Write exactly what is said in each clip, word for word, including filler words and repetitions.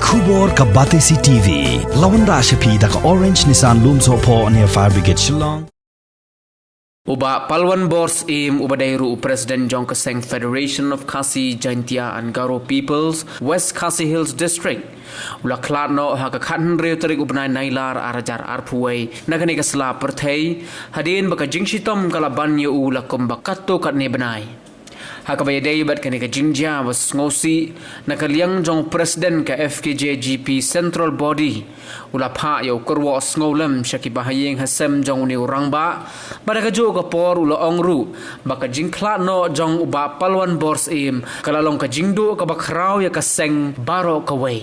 Khubor ka Batesi T V. La wanrah sha phi da ka Orange Nissan Lumsohphoh near Fire Brigade Shillong. U Bah Palwan Borsyiem uba dei ruh u President jong ka seng Federation of Khasi Jaintia and Garo Peoples West Khasi Hills District u la khlad noh ha ka khathynriew tarik u bnai Nailar arhajar arphew wei na kane ka sla pyrthei, hadien ba ka jingshitom ka la ban ïa u la kumba katto katne bnai. Ha kaba ïadei bad kane ka jingjia ba sngewsih, na ka liang jong u President ka F K J G P Central Body u la phah ïa u kyrwoh sngewlem sha ki bahaïing hasem jong une u rangbah, bad ha kajuh ka por u la ong ruh ba ka jingkhlad noh jong u Bah Palwan Borsyiem ka la long ka jingduh kaba khraw ïa ka seng baroh kawei.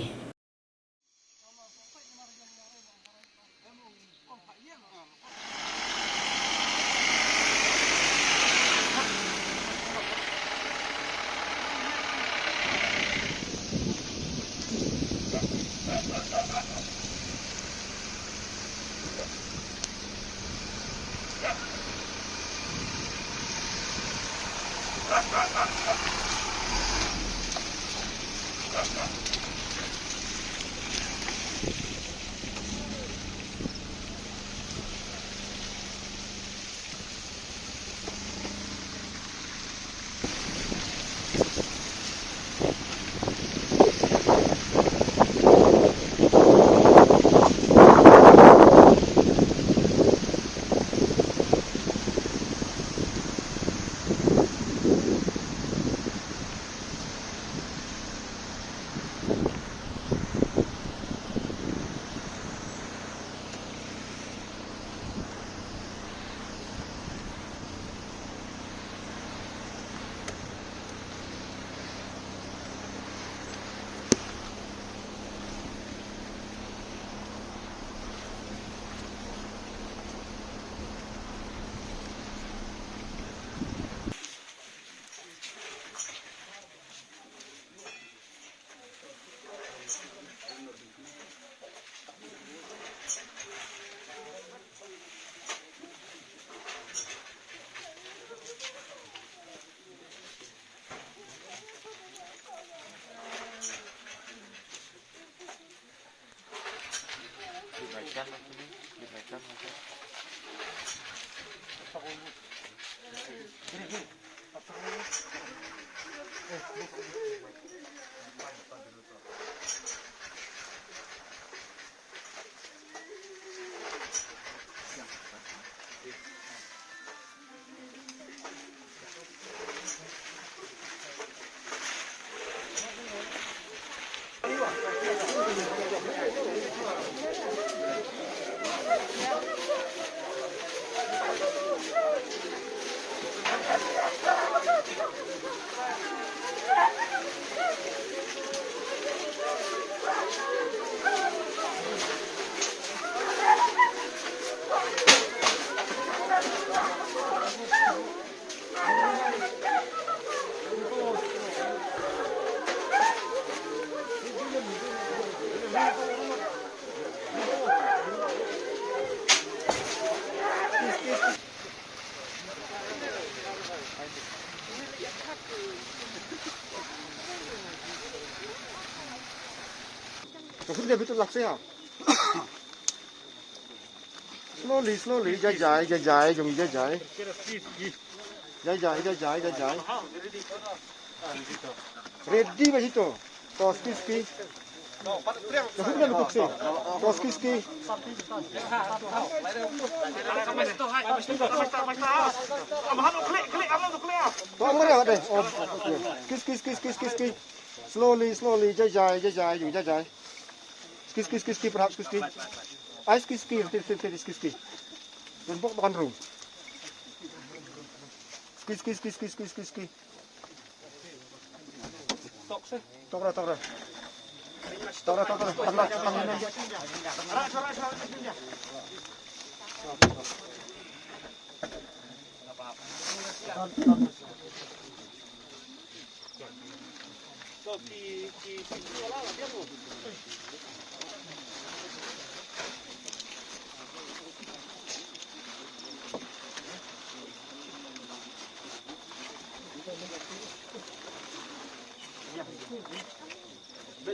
Ka khun dia bitu lak se ha. Slowly, slowly, jai jai, jai jai, jong jai jai. Jai jai, jai jai, jai jai. Ready ba hito. To ski ski. Ka khun dia bitu se. To ski ski. To amare wa de. Oh, okay. Ski ski ski ski ski ski. Slowly, slowly, jai jai, jai jai, jai jai. Ski ski ski ski, perhaps ski ski. Ai ski ski, ski ski ski. Don bok bakan ru. Ski ski ski ski ski ski ski. Tok ra, tok ra. Tok ra, tok ra. Tang ra, tang ra. Ka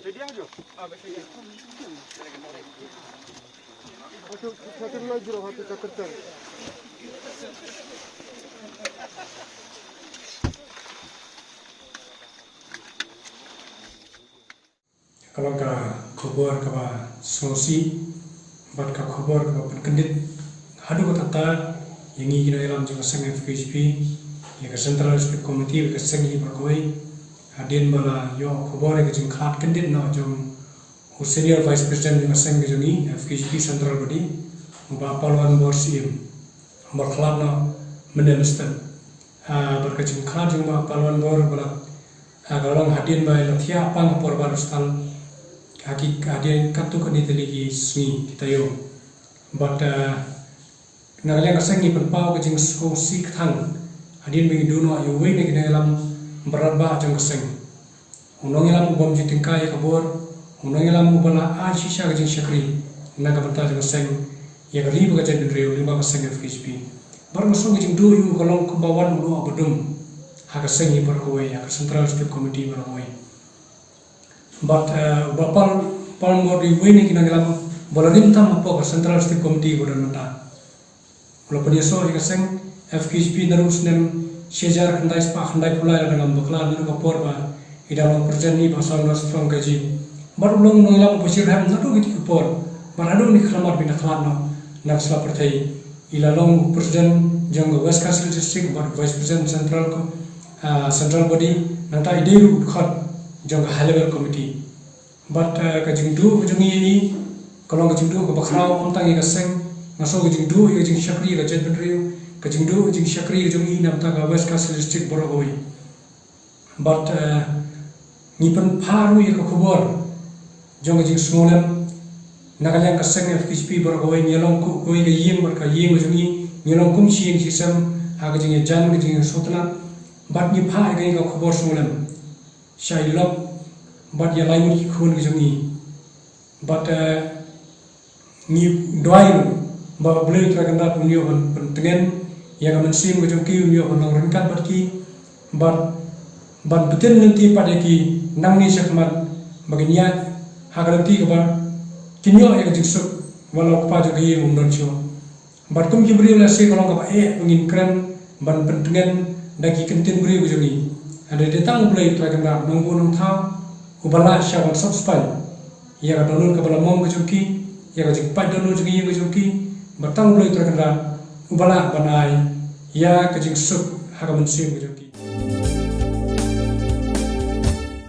long ka khubor kaba sngewsih bad ka khubor kaba pynkyndit haduh katta ïa ngi ki nongïalam jong ka seng F K J P, ïa ka Central Executive Committee bad ka seng hi baroh kawei. Hadien ba la ïoh khubor ïa ka jingkhlad kyndit noh jong u Senior Vice President jong ka seng ka jong ngi, F K J P Central Body, u Bah Palwan Bor Syiem, ba khlad noh mynne mynstep. Ah, bad ka jingkhlad jong u Bah Palwan Bor ba la, ah, ka long hadien ba la thiah pang ka por ba la stal, ha ki, hadien katto katne tylli ki sngi ki taïew. Bad, ah, na ka liang ka seng ngi pynpaw ka jingsngewsih kthang hadien ba ngi duh noh ïa uwei na ki nongïalam ba radbah jong ka seng. U nongïalam u bym ju tyngkai ïa ka bor, u nongïalam uba la ai shisha ka jingshakri na ka bynta jong ka seng, ïa ka ri bad ka jaitbynriew lyngba ka seng F K J P. Bad nga sngew ka jingduh ïa u ka long kumba wan u noh ba dum ha ka seng hi baroh kawei, ha ka Central Executive Committee baroh kawei. Bad, eh, u Bah Pal, Palwan Bor dei uwei na ki nongïalam ba la rim tam hapoh ka Central Executive Committee ba don mynta. U la pynïasoh ïa ka seng F K J P naduh u snem shi hajar khyndai spah khyndai phew lai, lada ngam bakla, naduh ka por ba i dang long President hi Bah Saunders Throng Kaji. Bad u long u nongïalam uba shitrhem naduh kata ka por bad haduh kane ka khyllipmat ba i la khlad noh na ka sla pyrthei. I la long u President jong ka West Khasi Hills District bad Vice President Central ko, ah, Central Body, nangta i dei ruh u dkhot jong ka High Level Committee. Bad, eh, ka jingduh ka jong ngi ïa i ka long ka jingduh kaba khraw ym tang ïa ka seng, nga sngew ka jingduh ïa ka jingshakri ïa ka jaitbynriew, ka jingduh ka jingshakri ka jong i na bynta ka West Khasi Hills District baroh kawei. Bad, eh, ngi pynpaw ruh ïa ka khubor jong ka jingsngewlem na ka liang ka seng F K J P baroh kawei. Ngi long kum kawei ka ïing bad ka ïing ka jong ngi, ngi long kum shi ïing shi sem ha ka jingïajan, ka jingsngewtynnat. Bad ngi paw ïa ka khubor sngewlem sha i lok bad ïa lai ngut ki khun ki jong ngi. Bad, eh, ngi duwai ruh ba U Blei Trai Kynrad un ïoh ban pyntngen ïa ka mynsiem ka jong ki, un ïoh ban long ryngkat bad ki, bad ban pyntngen lynti pat ïa ki nangne shakhmat, ba kin ïaid ha ka lynti kaba kin ïoh ïa ka jingsuk, wat la u kpa jong ka ïing um don shuh. Bad kum ki briew lehse ka long kaba eh ba ngin kren ban pyntngen da ki ktien briew ka jong ngi. Hynrei dei tang U Blei Trai Kynrad Nongbuh Nongthaw uba lah shuh ban sop spah ïa ka dohnud kaba la mom ka jong ki, ïa ka jingpait dohnud jong ngi ka jong ki. Bad tang U Blei Trai Kynrad uba lah ban ai ïa ka jingsuk ha ka mynsiem ka jong ki.